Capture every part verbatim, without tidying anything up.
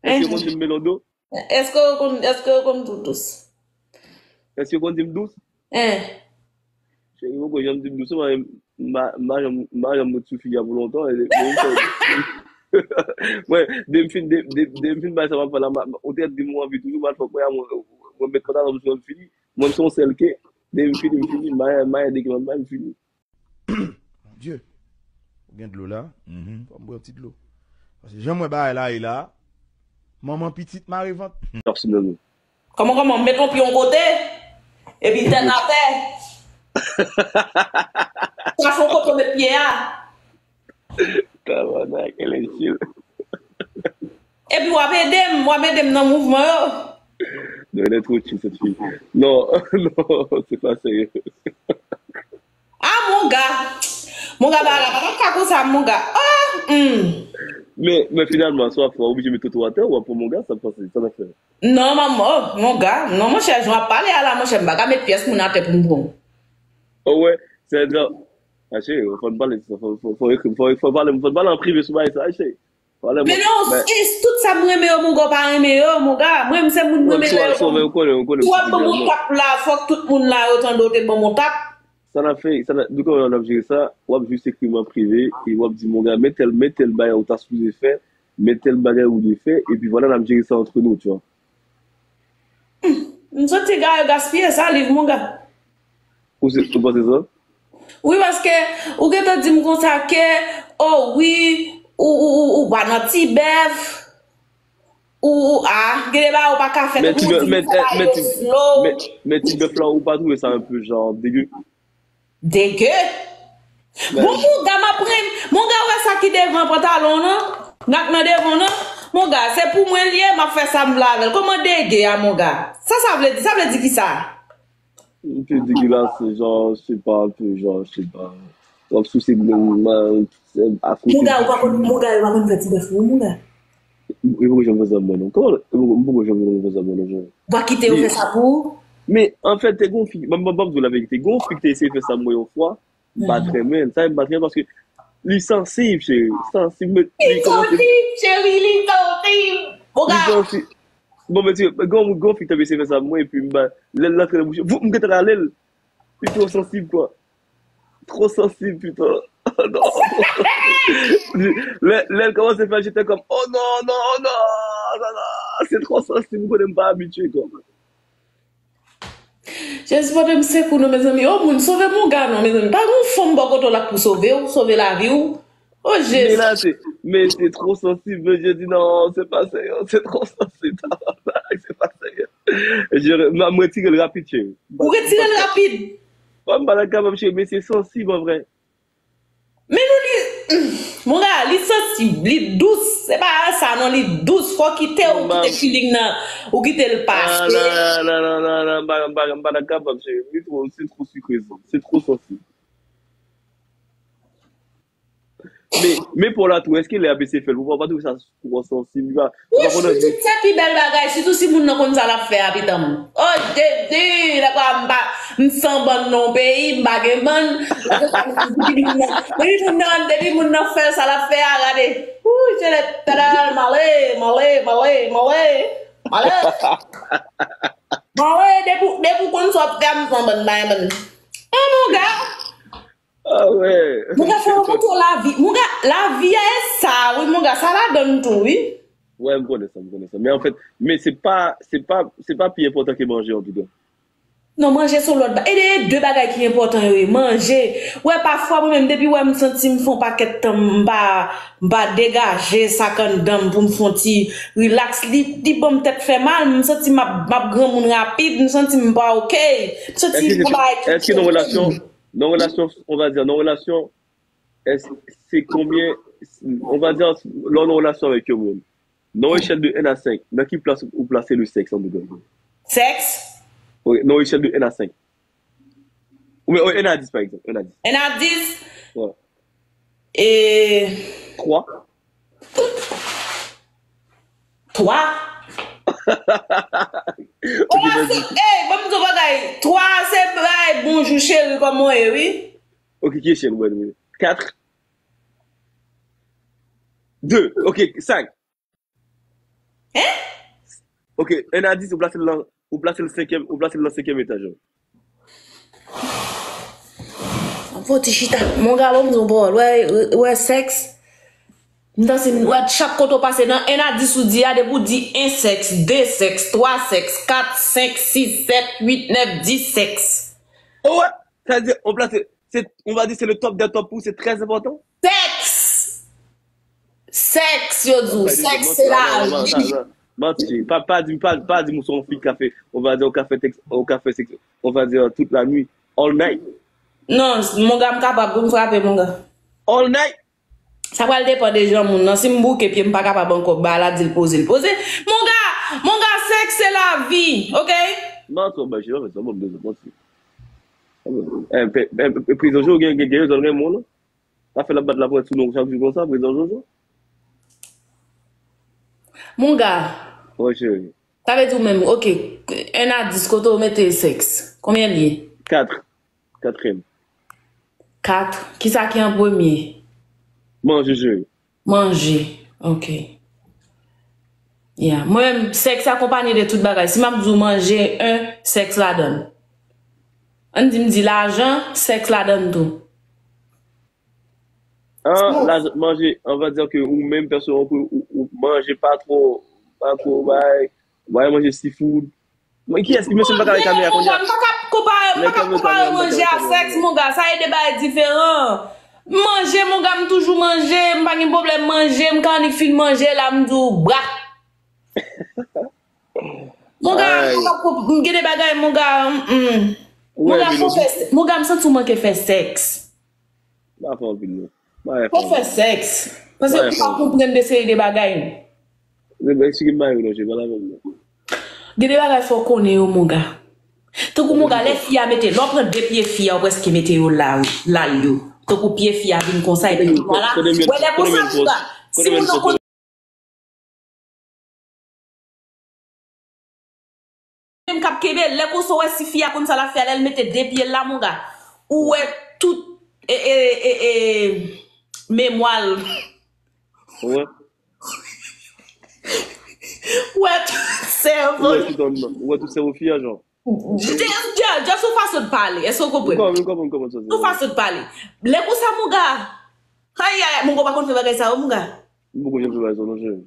Èske yo konn di m melon dous? Èske yo konn, èske yo konn di w dous? Èske yo konn di m dous? Cheri, poko janm di m dous, mwen, m pa, m pa janm, m pa janm ret sou fi a pou lontan. Mwen, de m fin, de, de, de m fin bay sa m ap fè la, m, ou te di m ou anvi toujou, m al fè kwè a mwen, mwen met pantalon m sou mwen, m fini. Mwen, m se yon sèl ke, de m fini, m fini, m bay, m bay de ki m ap bay, m fini. Mon Dieu. Ou gen dlo la? Fò m bwè yon ti dlo. Paske jan m wè bagay la ye la, manman pitit mare vant. Pèsonèlman. Kòman, kòman? Met yon pye yon kote, epi tèt atè. Sa se yon kote w met pye a. Tabarnak, elle est chill. Epi w ap ede m, w ap ede m nan mouvman yo. Non, elle est trop chill, cette fille. Non, non, c'est pas sérieux. Ah, mon gars. Mon gars, bagay la pa ka konsa, mon gars. Oh, hmm. Men, men finalman, swa fò, oblije met toto atè, w ap pran mon gars, sa pase, sa n ap fè. Non, manman, oh, mon gars. Non, monchè, jan w ap pale a la, monchè, m pa ka met pyès moun atè pou m pran w. Oh, wè, se dra. Mache, fò n pale, fò, fò, fò, fò, fò, fò pale, fò n pale an prive sou bagay sa, mache. Pale, Men non, e tout sa m renmen yo, mon gars, w pa renmen yo, mon gars. Mwen, m se moun m renmen lè yo. Ou ap ban m yon tap la, fòk tout moun la yo tande w te ban m yon tap. Sa n ap fè, sa n ap, nou kòman n ap jere sa, w ap jis ekri m an prive, e w ap di, mon gars, men tèl, men tèl bagay ou ta sipoze fè, men tèl bagay ou dwe fè, epi vwala, n ap jere sa antre nou, tu vois. M santi gars yo gaspiye saliv, mon gars. Ou se, ou panse sa? Wi, paske ou gentan di m konsa ke, oh wi, ou, ou, ou, ou pa nan ti bèf, ou, ou, ah, gen de bagay ou pa ka fè, Men ti bèf, men, men, men ti, men, men ti bèf la, ou pa twouve sa un peu genre dégueu? Dege. Bon, mon gars, m ap renmen. Mon gars, wè sa ki devan pantalon nan? Nan, nan devan nan? Mon gars, se pou mwen l ye, m ap fè sa m vle avè l. Kòman dege a, mon gars? Sa sa vle di? Sa vle di ki sa? Un peu dégueulasse, genre, je sais pas, un peu, genre, je sais pas. W ap souse grenn man akote. Mon gars, ou pa konn, mon gars, yo pa konn fè ti bèf, non, mon gars. Li poko janm fè sa mwen, non. Kòman, li poko, li poko janm fè sa mwen, non, Jean? W a kite yo fè sa pou ou? Men, anfèt, te gon fi, ban m, ban m di w laverite, gon fi ki te eseye fè sa mwen yon fwa, m pa t renmen l. Sa m pa t renmen paske li sansib, cheri. Sansib, men li sansib, cheri, li sansib. Mon gars. Bon, men ti, gon, gon fi ki te eseye fè sa mwen, epi m ba, lè l rantre nan bouch, voup, m gentan rale l. Li twò sansib, kwa. Twò sansib, pito. Non. Lè, lè l kòmanse fè, j'étais comme, oh non, non, non, non, non, se twò sansib, m konnen m pa abitye, kwa. Jezi, Bondye m sekou nou, mezanmi. O moun, sove m, mon gars, non, mezanmi. Pa gen yon fanm bò kote w la k pou sove w, sove lavi w. O Jezi. Men la, se, men se twò sansib, men je di non, se pa serye, se twò sansib, tabarnak, se pa serye. Je, m, m retire l rapid, cheri. Ou retire l rapid? Wi, m pa t kapab, cheri, men se sansib an vrè. Men nou li, mon gars, li sansib, li dous. Se pa sa non, li dous. Fò kite ou kite feeling nan, ou kite l pase. Non, non, non, non, non, non, m pa, m pa, m pa t kapab, cheri. Li twò, se twò sikre, se twò sansib. Men, men pa w la tou, èske lè y ap eseye fè l pou pa w pa twouve sa twò sansib? Li pa, li pa konn anvi. Wi, se pi bèl bagay, sitou si moun nan konn sa l ap fè a, pitan m. O Jezi, dakò, m pa, m san bann nan yon peyi, m pa gen bann. Depi moun nan, depi moun nan, depi moun nan fè sa l ap fè a, gade. Wouy, se lè tadal, male, male, male, male, male. Male, depi, depi w konn sa w ap fè a, m san bann, m pa gen bann. Oh, mon gars. Ah ouais. Mon gars, fò w kontwole lavi. Mon gars, lavi a e sa, wi, mon gars, sa ladann tou, wi. Ouais, m konnen sa, m konnen sa. Men anfèt, men se pa, se pa, se pa pi enpòtan ke manje an, pito. Non, manje se yon lòt bagay. E de, de bagay ki enpòtan yo ye, manje. Wè, pafwa, mwen menm, depi wè m santi m fè yon pakèt tan, m pa, m pa degaje sa k anndan m pou m fè yon ti relax, li, li ban m tèt fè mal, m santi m ap, m ap granmoun rapid, m santi m pa oke. M santi m pa oke. Èske nan relasyon, nan relasyon, on va dire, nan relasyon, èske se konbyen, on va dire, lè w nan relasyon avèk yon moun, nan yon echèl de un à cinq, nan ki plas ou plase le sèks an dedan? Sèks? Wi, nan yon echèl de un à cinq. Ou bien, un à dix, par exemple. Un à dix. Un à dix? Ouais. Et trois. Trois? Twa se, ey, ban m di w bagay. Twa se bay bonjou cheri kòman w ye, wi. Ok, ki echèl ou wè nou ye? Quatre. Deux. Ok, cinq. Hein? Ok, un à dix, ou plase l nan, ou plase l senkyèm, ou plase l nan senkyèm etaj. An fò ti chita. Mon gars, bon, bon, bon, wè, wè, sèks. M tann si, wè, chak kote w pase nan un à dix ou di a, depi w di un sèks, deux sèks, trois sèks, quatre, cinq, six, sept, huit, neuf, dix sèks. Oh, ouais. Ça veut dire, on place, c'est, on va dire, c'est le top des tops pour, c'est très important. Sèks! Sèks, yo di w, sèks se lavi. Manti, pa, pa di, pa, pa di m se yon fi k ka fè, on va dire, ou ka fè sèks, ou ka fè sèks, on va dire, toute la nuit, all night. Non, mon gars, m kapab pou m frape, mon gars. All night? Sa pral depann de jan moun nan. Si m bouke pye m pa kapab ankò, ba la di l poze, l poze. Mon gars, mon gars, sèks se lavi, ok? Non, tro bèl, je vais faire ça, bon, besoin, bon, si. Eh, pe- eh, pe- Prezan Jojo gen gen gen rezon gen moun. Sa fè l ap bat la pwent sou nou chak jou konsa, prezan Jojo. Mon gars, Wi, cheri. Sa vle di w menm, ok, un à dix, kote w mete sèks? Konbyen l ye? Quatre. Katriyèm. Quatre. Kisa ki an premye? Manje, cheri. Manje. Ok. Yeah. Mwen menm, sèks akonpanye de tout bagay. Si m ap di w manje, un, sèks ladan l. Ann di m di lajan, sèks ladan l tou. An, lajan, manje, on va dire que ou menm pèsonèl, ou, ou, ou manje pa twò, pa twò bay, ou pa manje seafood. Mwen, kiyès ki mesye m pa ka wè kamera kounye a? M pa ka konpare, m pa ka konpare manje a sèks, mon gars. Sa e de bagay diferan. Manje, mon gars, m toujou manje, m pa gen pwoblèm manje, m ka annik fin manje la, m di w bra. Mon gars, m pa ka konp- m gen de bagay, mon gars, mm, mm. Mon gars, fò fè s- mon gars, m santi w manke fè sèks. M pa fè anpil, non. M pa fè anpil. Fò fè sèks. Paske ou pa konprann de seri de bagay. Eksplike m bagay yo non, je pa la menm non. Gen de bagay fò w konnen yo, mon gars. Tankou mon gars, lè fi a mete, lè w pran de pye fi a, ou prèske mete yo la, la yo. Tankou pye fi a vin konsa, epi kounye a la, wè lè konsa, mon gars. Si moun nan konn menm k ap kenbe, lè konsa w wè si fi a konn sa l ap fè a, lè l mete de pye l la, mon gars, ou wè tout, e, e, e, e, memwa l. Ou wè? Ou wè tout sèvo l. Ou wè tout anndan. Ou wè tout sèvo fi a, jan. Just, just, just yon fason de pale. Èske w konprann? M konprann, m konprann, m konprann sa w di. Yon fason de pale. Lè konsa, mon gars. Ay, ay, ay, mon gars pa konn fè bagay sa yo, mon gars. M poko janm fè bagay sa, non, cheri.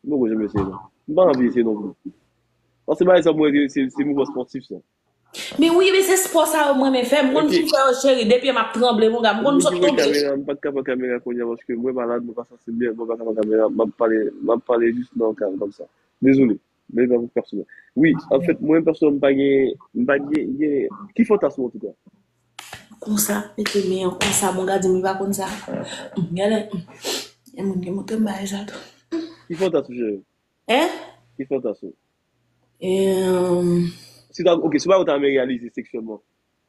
M poko janm eseye, non. M pa anvi eseye non plis. Paske bagay sa, mwen, se, se, se mouvman spòtif, sa. Men wi, men se spò sa yo mwen renmen fè. M konn fin fè yo, cheri. Depi m ap tranble, mon gars. M konn sot tonbe. Kamera, m pa t ka pran kamera kounye a, paske mwen malad, mwen pa santi m byen, mwen pa ka pran kamera. M ap pale, m ap pale jis nan kay kòmsa. Dezole. Men pa pou pèsonèl. Wi, anfèt, mwen pèsonèl, m pa gen, m pa gen, gen, ki fantasm ou, antouka? Konsa, mete men an konsa, bon, gade, m pa konn sa. Hum, gade, hum. E moun ki montre m bagay sa tou. Ki fantasm ou, cheri? Hein? Ki fantasm ou? Em, Si ta, ok, si w pa ta renmen reyalize seksyèlman,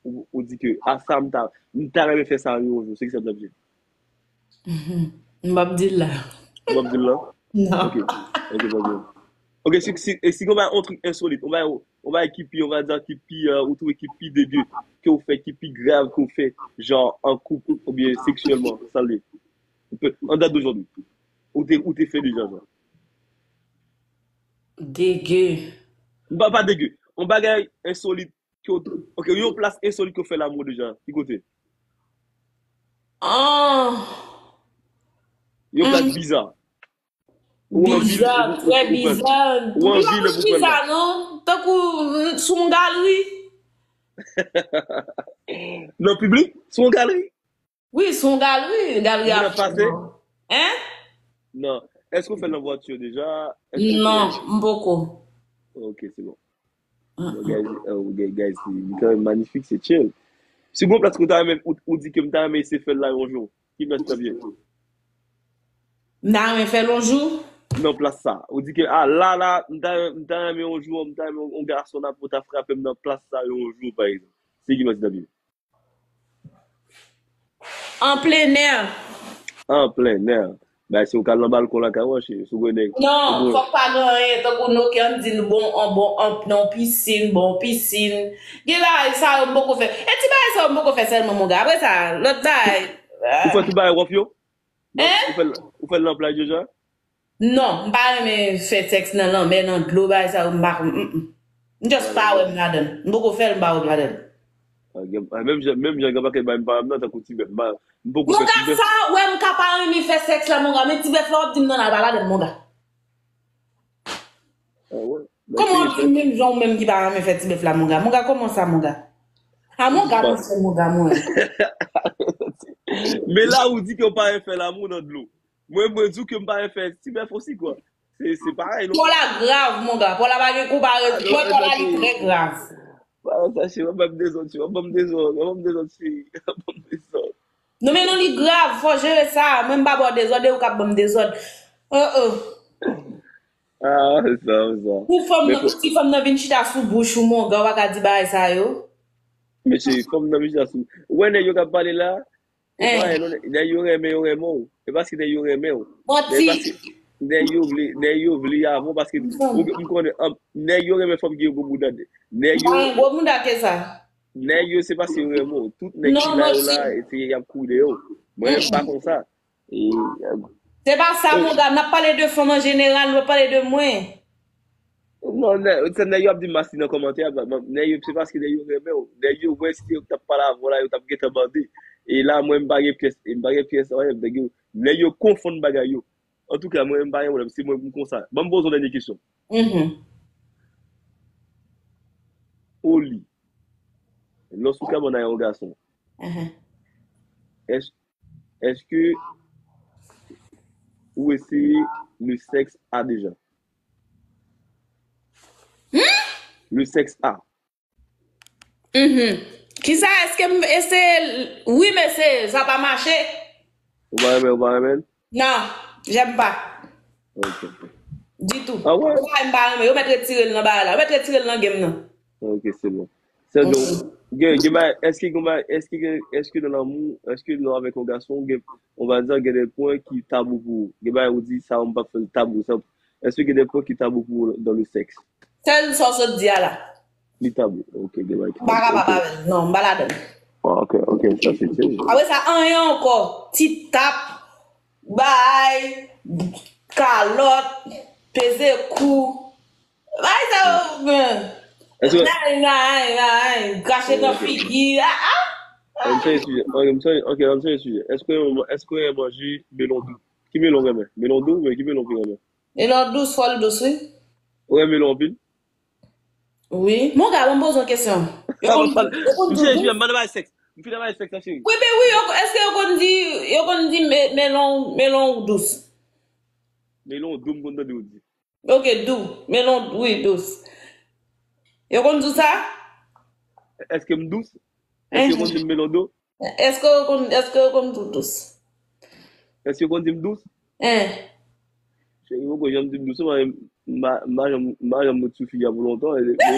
ou, ou di ke, a sa, m ta, m ta renmen fè sa yon jou, se ki sa m t ap di? Mhm. M p ap di l la. Ou p ap di l la? Non. Ok, ok, pa gen. Ok, si, si, e si gen yon trik ensolit, yon bagay, yon bagay ki pi, on va dire, ki pi, euh, ou twouve ki pi dege, ke ou fè, ki pi grav, ke ou fè, jan, an koup, oubyen seksyèlman, sa l ye. An dat d'aujourd'hui. Ou te, ou te fè deja, jan. Dege. Pa, pa dege. Yon bagay ensolit, ke w, ok, yon plas ensolit ke w fè lanmou deja. Ki kote? Ah. Yon plas biza. Ou anvi l, biza, ou, ou, trè ou pran. Biza. Ou anvi l, ou pran. Biza, non? Tankou, mm, sou yon galri. Nan piblik? Sou yon galri? Wi, sou yon galri, galri Afrique. Moun ap pase? Hein? Non. Èske w fè l nan vwati deja? Èske w fè l? Non, m poko. Ok, se bon. Bon, guys, euh, guys, guys, li kanmenm manifik, se chill. Si gon plas ke w ta renmen, ou, ou di ke m ta renmen eseye fè l la yon jou, ki plas t ap ye? M ta renmen fè l yon jou? Non, plas sa. Ou di ke, ah, la, la, m ta, m ta renmen yon jou, m ta renmen yon gason nan pou ta frape m nan plas sa yon jou, pa egzanp. Se ki plas t ap ye? An plenè. An plenè. Bay, si w ka al nan balkon lakay ou, cheri, si w gen nèg. Non, fòk pa gen anyen, tankou nou ke ann di l bon, an bon, an, nan pisin, bon, pisin. Gen bagay sa yo m poko fè. E ti bagay sa yo m poko fè sèlman, mon gars. Apre sa, lòt bagay. Ou fè tout bagay wòf yo? Hein? Ou fè l, ou fè l nan plaj deja? Non, m pa renmen fè sèks nan lanmè, nan dlo, bagay sa yo, m pa konn. Mm, mm. M just pa wè m ladan l. M poko fè l, m pa wè m ladan l. Ah, gen- ah, menm jan, menm jan gen pakèt bagay m pa renmen nan, tankou ti bèf. M pa, m poko fè Monga, ti bèf. Sa wè m ka pa renmen fè sèks la, monga, men ti bèf la w ap di m nan la, pa ladan l, monga. Ah, wè. Kòman w ap di m menm jan ou menm ki pa renmen fè ti bèf la, monga? Monga, kòman sa, monga? A monga, monchè, monga, mwen. Men la ou di ke w pa renmen fè lamou nan dlo. Mwen, mwen di w ke m pa renmen fè ti bèf osi, kwa. Se, se parèy, non? Pò la grav, monga. Pò la pa gen konparezon. Pò, pò la li trè grav. Ba sa, cheri, w ap ban m dezòd, cheri, w ap ban m dezòd, w ap ban m dezòd, cheri, w ap ban m dezòd. Non, men non, li grav, fò jere sa. Mwen, m pa ba w dezòd, e ou k ap ban m dezòd. Oh, oh. Ah, sa, sa. Pou fanm nan, pou ti fanm nan vin chita sou bouch ou, monga, ou pa ka di bagay sa yo. Men cheri, fanm nan vin chita sou. Ou wè nèg yo k ap pale la? Ou pa wè, non, nèg yo renmen, yo renmen w. E paske nèg yo renmen w. Men e paske nèg yo vle, nèg yo vle avè w paske ou, m konnen, an, nèg yo renmen fanm ki gen gwo bouda. Nèg yo, Gwo bouda ke sa. Nèg yo, se paske yo renmen w. Tout nèg ki la yo la, se y ap kouri dèyè w. Mwen, m pa konsa. E, Se pa sa, monga. N ap pale de fanm an jeneral, nou pa pale de mwen. Non, nèg, se nèg yo ap di m masi nan kòmantè a, nèg yo, se paske nèg yo renmen w. Nèg yo wè si yo t ap pale avè w la, yo t ap gentan bande. E la, mwen, m pa gen pyès, m pa gen pyès anyen, nèg yo, nèg yo konfonn bagay yo. Antouka, mwen, m pa gen pwoblèm, se mwen, m konsa. Ban m poze yon dènye kesyon. Oli, lòske w ka bann a yon gason, èske, èske ou eseye le sexe a deja? Le sexe a. Kisa, èske m eseye l? Wi, m eseye, sa pa mache. Ou pa renmen, ou pa renmen l? Non, j'aime pas. Ok, ok. Ditou. Ah ouais? Ou pa renmen, pa renmen. Yo mèt retire l nan bagay la. Yo mèt retire l nan game nan. Ok, se bon. Se bon. Gen, gen bagay, èske gen bagay, èske gen, èske nan lanmou, èske nan avèk yon gason, gen, on va dire, gen de pwen ki tabou pou ou? Gen bagay ou di, sa, m p ap fè l, tabou, sa, èske gen de pwen ki tabou pou ou dans le sexe? Sèl sa w sot di a la. Li tabou. Ok, gen bagay ki M pa tabou. kapab avè l. Non, m pa ladan l. Ah, ok, ok, sa se serye. Apre sa, anyen ankò. Ti tap, bay, kalòt, peze kou. Bay sa yo, men. Èske Ay, ay, ay, ay, krache nan figi. Ah, ah. An chanje sijè. Ok, m chanje, ok, an chanje sijè. Èske, èske w renmen manje melon dou? Ki melon w renmen? Melon dou, men ki melon w pi renmen? Melon dous, fò l dous, wi. Ou renmen melon anpil? Wi. Monga, ban m poze yon kesyon. Yo konn, yo konn M di w chanje dous? sijè, m pa nan bay sèks. M fin nan bay sèks la, cheri. Wi, men wi, yo, èske yo konn di, yo konn di me- melon, melon dous? Melon dou, m konn tande yo di. Ok, dou. Melon, wi, dous. Yo konn di w sa? Èske m dous? Èske yo konn di m melon dou? Èske yo konn, èske yo konn di w dous? Èske yo konn di m dous? Hein? Cheri, yo poko janm di m dous, mwen, m pa, m pa janm, m pa janm met sou figi a pou lontan. E, e,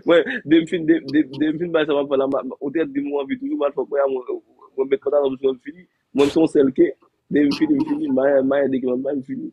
mwen, de m fin, de, de, de m fin bay sa m ap fè la, m, ou te di m ou anvi toujou, m al fè mwen, mwen, mwen met pantalon m sou mwen, m fini. Mwen, m se yon sèl ke, de m fini, m fini, m pa, m pa ede ki m, m fini.